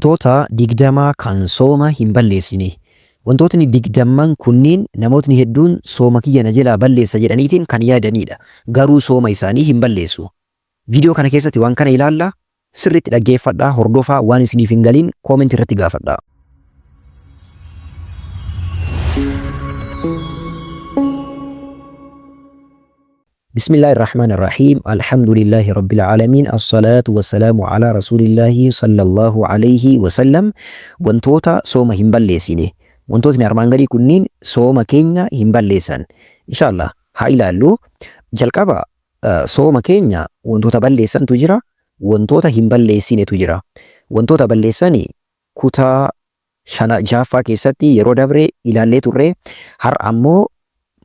Wantoota 20 kan sooma hin balleessine. Wantootni digdamman kunniin namootni hedduun sooma kiyya na jalaa balleessa jedhaniitiin kan yaadaniidha. Garuu sooma isaanii hin balleessu. Viidiyoo kana keessatti waan kana ilaalla. Sirriitti dhaggeeffadhaa, hordofaa, waan isiniif hin galin comment irratti gaafadhaa. Bismillaahi Rahmaani Rahiim Alhamdulillaahi Rabbil Aalamiin Assalaatu wassalaamu alaa Rasuulillaahi sallallahu alayhi wasallam. Wantoota sooma hin balleessine. Wantootni armaan gadii kunniin sooma keenya hin balleessan. Inshaallah haa ilaallu. Jalqaba sooma keenya wantoota balleessantu jira, wantoota hin balleessinetu jira. Wantoota balleessani kutaa shana 6ffaa keessatti yeroo dabre ilaallee turre. Har'a ammoo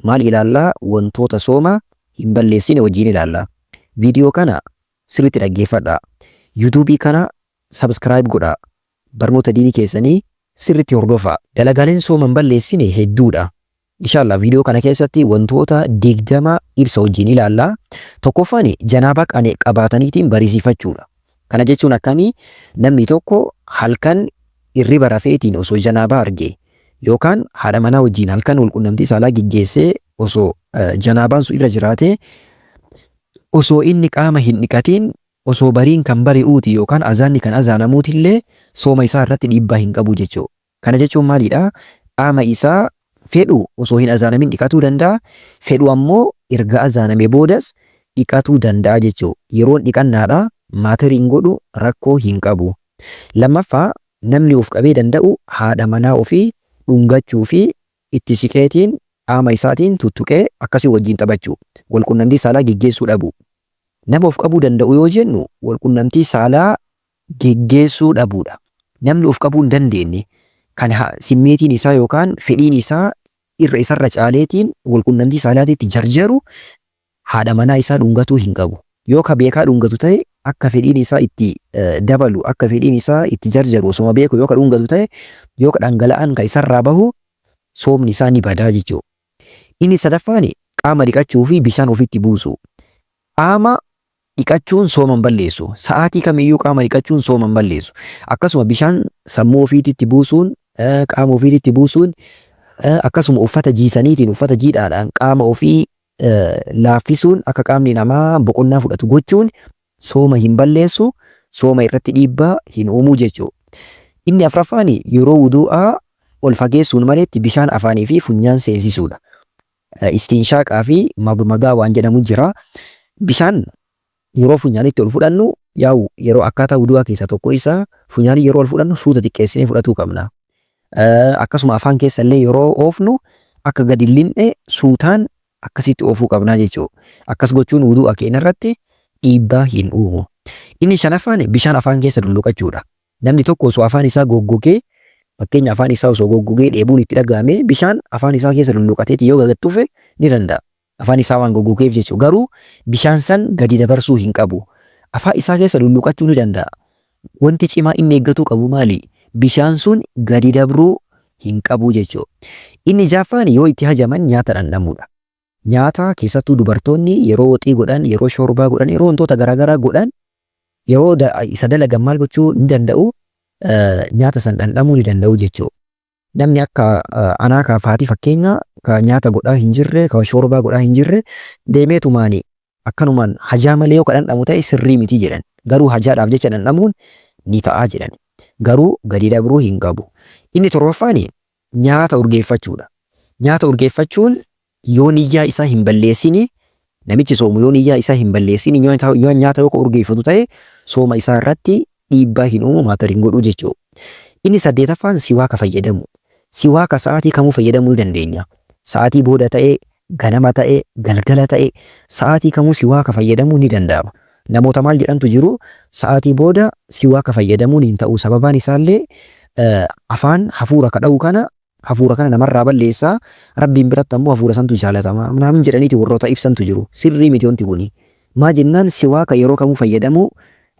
maal ilaalla? Wantoota sooma hin balleessine wajjiin ilaalla. Viidiyoo kana sirriitti dhaggeeffadhaa. YouTube kana subscribe godhaa. Barnoota diinii keessanii sirriitti hordofaa. Dalagaaleen sooma hin balleessine hedduudha. Inshallah viidiyoo kana keessatti wantoota 20 ibsa wajjiin ilaalla. Tokkoffaan janaabaa qabaataniitiin bariisifachuudha. Kana jechuun akkamii? Namni tokko halkan irriba rafeetiin osoo janaabaa arge yookaan haadha manaa wajjiin halkan walqunnamtii saalaa geggeessee osoo janaabaan sun irra jiraate, osoo inni qaama hin dhiqatiin osoo bariin kan bari'uuti yookaan azaanni kan azaanamuutillee sooma isaa irratti dhiibbaa hin qabu jechuudha. Kana jechuun maalidha? Qaama isaa fedhu osoo hin azaanamin dhiqatuu danda'a, fedhu ammoo erga azaaname boodas dhiqatuu danda'a jechuudha. Yeroon dhiqannaadha matter hin godhu, rakkoo hin qabu. Lammaffaa, namni of qabee danda'u haadha manaa ofii dhungachuu fi itti siqeetiin qaama isaatiin tuttuqee akkasii wajjin taphachuu. Walqunnamtii saalaa geggeessuu dhabuu. Nama of qabuu danda'u yoo jennu walqunnamtii saalaa geggeessuu dhabuudha. Namni of qabuu hin dandeenne, kan simmeetiin isaa yookaan fedhiin isaa irra isarra caaleetiin walqunnamtii saalaatiitti jarjaru haadha manaa isaa dhungatuu hin qabu. Yoo ka beekaa dhungatu ta'e, akka fedhiin isaa itti dabalu, akka fedhiin isaa itti jarjaru osoma beeku yoo ka dhungatu ta'e, yoo ka dhangala'aan ka isarraa bahu, soomni isaa ni badaa jechuudha. Inni sadaffaan qaama dhiqachuu fi bishaan ofitti buusuu. Qaama dhiqachuun sooma hin balleessu. Sa'aatii kamiyyuu qaama dhiqachuun sooma hin balleessu. Akkasuma bishaan sammuu ofiititti buusuun, qaama ofiititti buusuun, akkasuma uffata jiisaniitiin, uffata jiidhaadhaan qaama ofii laaffisuun, akka qaamni namaa boqonnaa fudhatu gochuun sooma hin balleessu, sooma irratti dhiibbaa hin uumuu jechuudha. Inni afraffaan yeroo wuduu'aa ol fageessuun maletti bishaan afaanii fi funyaan seensisuudha. Istinshaaqaa fi madmadaa waan jedhamu jira. Bishaan yeroo funyaanitti ol fudhannu, yaa'u yeroo akkaataa wudu'aa keessaa tokko isaa, funyaanii yeroo ol fudhannu suuta xiqqeessinee fudhatuu qabna. Akkasuma afaan keessa illee yeroo oofnu akka gadi hin linne suutaan akkasitti oofuu qabnaa jechuudha. Akkas gochuun wudu'a keenya irratti dhiibbaa hin uumu. Inni shanaffaan bishaan afaan keessa lulluqachuudha. Namni tokko osoo afaan isaa goggogee, fakkeenya afaan isaa osoo goggogee dheebuun itti dhaga'amee, bishaan afaan isaa keessa lulluqateeti yoo gad tufe ni danda'a. Afaan isaa waan goggogeef jechuudha. Garuu bishaan san gadi dabarsuu hin qabu. Afaan isaa keessa lulluqachuu ni danda'a. Wanti cimaa inni eeggatuu qabu maali? Bishaan sun gadi dabruu hin qabu jechuudha. Inni ja'affaan yoo itti hajaman nyaata dhandhamuudha. Nyaata keessattuu dubartoonni yeroo waxii godhan, yeroo shoorbaa godhan, yeroo wantoota garaagaraa godhan, yeroo isa dalagan maal gochuu ni danda'u? Nyaata san dhandhamuu ni danda'u jechuudha. Namni akka anaa ka faati, fakkeenya, ka nyaata godhaa hin jirre, ka shoorbaa godhaa hin jirre, deemeetumaan akkanumaan hajaa malee yoo ka dhandhamu ta'e sirrii miti jedhan. Garuu hajaadhaaf jecha dhandhamuun ni ta'a jedhan. Garuu gadi dabruu hin qabu. Inni torbaffaan nyaata urgeeffachuudha. Nyaata urgeeffachuun yoo niyyaa isaa hin balleessini, namichi soomu yoo niyyaa isaa hin balleessini nyaata yoo ka urgeeffatu ta'e, sooma isaa irratti dhiibbaa hin uumu, matter hin godhu jechuudha. Inni saddeetaffaan siwaaka fayyadamu. Siwaaka sa'aatii kamuu fayyadamuu ni dandeenya. Sa'aatii booda ta'e, ganama ta'e, galgala ta'e, sa'aatii kamuu siwaaka fayyadamuun ni danda'ama. Namoota maal jedhantu jiru? Sa'aatii booda siwaaka fayyadamuun hin ta'u, sababaan isaallee afaan hafuura ka dha'u kana, hafuura kana namarraa balleessaa, Rabbiin biratti ammoo hafuura santu jaalatama naamin jedhaniiti warroota ibsantu jiru. Sirrii miti wanti kuni. Maa jennaan, siwaaka yeroo kamuu fayyadamuu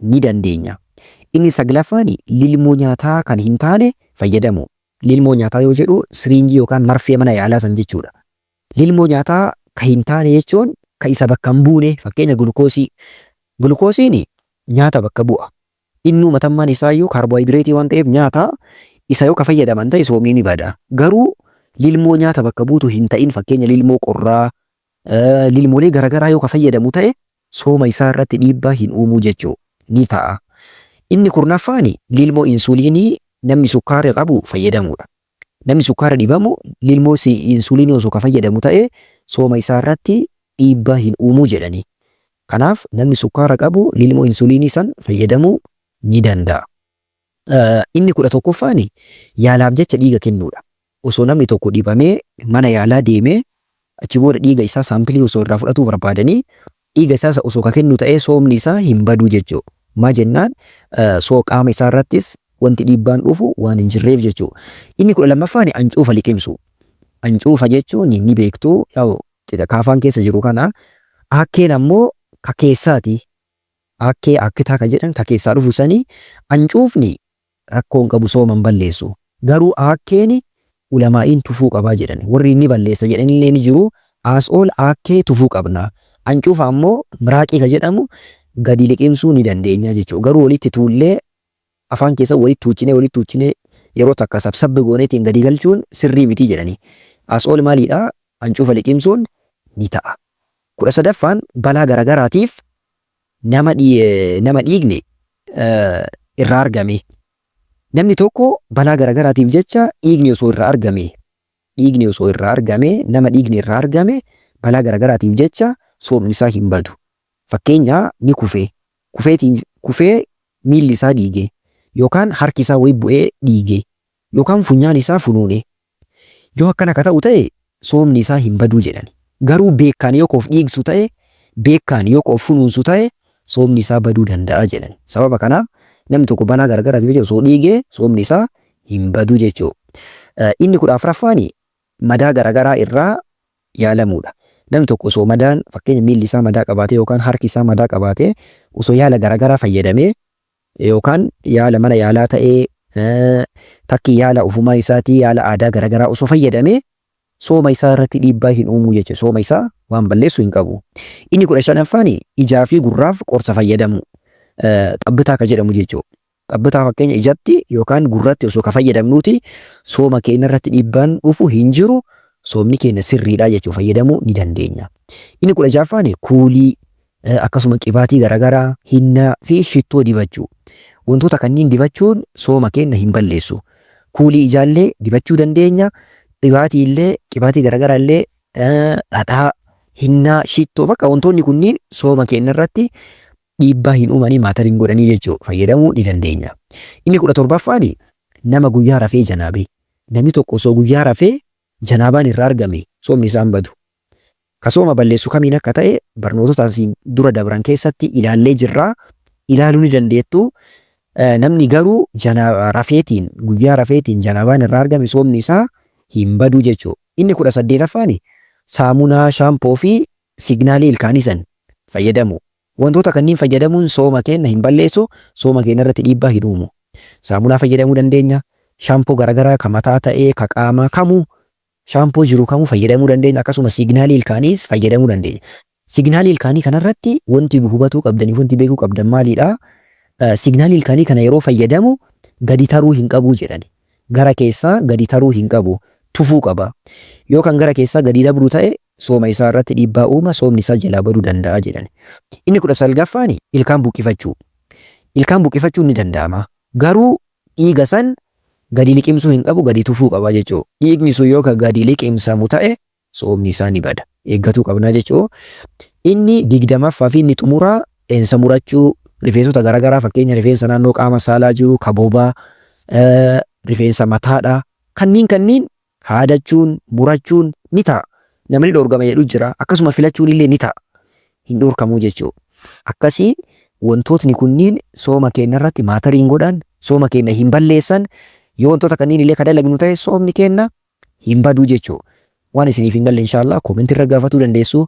ni dandeenya. Inni saglaffaan lilmoo nyaataa kan hin taane fayyadamuu. Lilmoo nyaataa yoo jedhu siriinjii yookaan marfee mana yaalaa san jechuudha. Lilmoo nyaataa ka hin taane jechuun ka isa bakka hin buune, fakkeenya gulukoosii. Gulukoosiin nyaata bakka bu'a. Innuu matammaan isaayyuu kaarboohayidireetii waan ta'eef nyaata isa yoo ka fayyadaman ta'e soomni ni bada. Garuu lilmoo nyaata bakka buutu hin ta'in fakkeenya lilmoo qorraa, lilmoolee garagaraa yoo ka fayyadamu ta'e sooma isaa irratti dhiibbaa hin uumuu jechuu ni ta'a. Inni kurnaffaani lilmoo insuliinii namni sukkaara qabu fayyadamuudha. Namni sukkaara dhibamu lilmoo insuliinii osoo ka fayyadamu ta'e sooma isaa irratti dhiibbaa hin uumuu jedhanii. Kanaaf namni sukkaara qabu lilmoo insuliinii san fayyadamuu ni danda'a. Inni 11ffaan yaalaaf jecha dhiiga kennuudha. Osoo namni tokko dhibamee mana yaalaa deemee achi booda dhiiga isaa saampilii osoo irraa fudhatuu barbaadanii dhiiga isaa osoo ka kennu ta'ee soomni isaa hin baduu jechuu. Maa jennaan soo qaama isaa irrattis wanti dhiibbaan dhufu waan hin jirreef jechuu. Inni 12ffaan ancuufa liqimsuu. Ancuufa jechuun ni beektu yaa'u kaafaan keessa jiru kana aakkeen ammoo ka keessaati. Aakkee aakkitaa ka jedhan ka keessaa dhufu sani ancuufni rakkoo hin qabu sooma hin balleessu. Garuu aakkeeni ulamaa'iin tufuu qabaa jedhan. Warri ni balleessa jedhanillee ni jiru. As all aakkee tufuu qabna. Ancuufa ammoo miraaqii ka jedhamu gadi liqimsuu ni dandeenya jechuudha. Garuu walitti tuullee afaan keessa walitti tuuchinee walitti tuuchinee yeroo takka sabsabbi gooneetiin gadi galchuun sirrii miti jedhani. As all maaliidha? Ancuufa liqimsuun ni ta'a. 13ffaan balaa garagaraatiif nama nama dhiigni irraa argame. Namni tokko balaa garagaraatiif jecha dhiigni osoo irraa argame dhiigni osoo irraa argame nama dhiigni irraa argame balaa garagaraatiif jecha soomni isaa hin badu. Fakkeenya ni kufe kufeetiin kufee miilli isaa dhiige yookaan harki isaa wayi bu'ee dhiige yookaan funyaan isaa funuune. Yoo akkana ka ta'u ta'e soomni isaa hin baduu jedhani. Garuu beekaan yoo ka of dhiigsu ta'e, beekaan yoo ka of funuunsu ta'e soomni isaa baduu danda'a jedhani. Sababa kanaaf namni tokko balaa garagaraatiif jecha osoo dhiigee soomni isaa hin badu jechuudha. Inni 14ffaan madaa garagaraa irraa yaalamuudha. Namni tokko osoo madaan fakkeenya miilli isaa madaa qabaatee yookaan harki isaa madaa qabaatee osoo yaala garagaraa fayyadamee yookaan yaala mana yaalaa ta'ee takki yaala ofumaa isaatii yaala aadaa garagaraa osoo fayyadamee sooma isaa irratti dhiibbaa hin uumuu jechuudha. Sooma isaa waan balleessu hin qabu. Inni 15ffaan ijaa fi gurraaf qorsa fayyadamuu. Xabbitaa ka jedhamu jechuudha. Xabbitaa fakkeenya ijatti yookaan gurratti osoo ka fayyadamnuuti sooma keenya irratti dhiibbaan dhufu hin jiru. Soomni keenya sirriidha jechuudha. Fayyadamuu ni dandeenya. Inni 16ffaan kuulii akkasuma qibaatii garagaraa, hinnaa fi shittoo dibachuu. Wantoota kanniin dibachuun sooma keenna hin balleessu. Kuulii ijaallee dibachuu dandeenya, qibaatii illee, qibaatii garagaraa illee, dhadhaa, hinnaa, shittoo bakka wantoonni kunniin sooma keenya irratti dhiibbaa hin uumanii maatar hin godhanii jechuudha. Fayyadamuu ni dandeenya. Inni 17ffaan nama guyyaa rafee janaabe. Namni tokko osoo guyyaa rafee janaabaan irraa argame soomni isaa hin badu. Ka sooma balleessu kamiin akka ta'e barnootota asiin dura dabran keessatti ilaallee jirra. Ilaaluu ni dandeettu. Namni garuu rafeetiin guyyaa rafeetiin janaabaan irraa argame soomni isaa hin badu jechuudha. Inni 18ffaan saamunaa, shaampoo fi signaalii ilkaanii san fayyadamu. Wantoota kanniin fayyadamuun sooma keenna hin balleessu, sooma keenya irratti dhiibbaa hin uumu. Saamunaa fayyadamuu dandeenya, shaampoo garagaraa ka mataa ta'ee, ka qaamaa kamuu shaampoo jiru kamuu fayyadamuu dandeenya akkasuma siignaalii ilkaaniis fayyadamuu dandeenya. Siignaalii ilkaanii kanarratti wanti hubatuu qabdaniif wanti beekuu qabdan maalidha? Siignaalii ilkaanii kana yeroo fayyadamu gadi taruu hin qabuu jedhani. Gara keessaa gadi taruu hin qabu. Tufuu qaba. Yoo kan gara keessaa gadi dabru ta'e sooma isaa irratti dhiibbaa uuma soomni isaa jalaa baduu danda'a jedhani. Inni 19ffaan ilkaan buqqifachuu. Ilkaan buqqifachuun ni danda'ama. Garuu dhiiga san gadi liqimsuu hin qabu gadi tufuu qaba jechuudha. Dhiigni sun yoo ka gadi liqimsamu ta'e soomni isaa ni bada. Eeggatuu qabna jechuudha. Inni 20ffaa fi inni xumuraa qeensa murachuu rifeensota garaagaraa fakkeenya rifeensa naannoo qaama saalaa jiru ka bobaa rifeensa mataadha. Kanniin kanniin haadachuun murachuun ni ta'a. Namni dhoorgama jedhu jira. Akkasuma filachuun illee ni ta'a. Hin dhoorkamuu jechuudha. Akkasii wantootni kunniin sooma keenya irratti maatarii hin godhan, sooma keenya hin balleessan. Yoo wantoota kanneen illee ka dalagnu ta'e soomni keenya hin baduu jechuudha. Waan isiniif hin galle inshaallah koomentii irra gaafatuu dandeessu.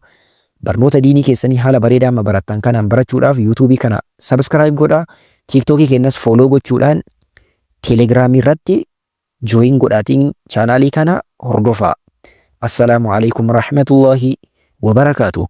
Barnoota diinii keessanii haala bareedaa amma barattan kanaan barachuudhaaf yuutuubii kana subscribe godhaa. Tiiktookii keenyas follow gochuudhaan teelegiraamii irratti join godhaatiin chaanaalii kana hordofaa. Assalaamu alaikum warahmatullahi wabarakaatuh.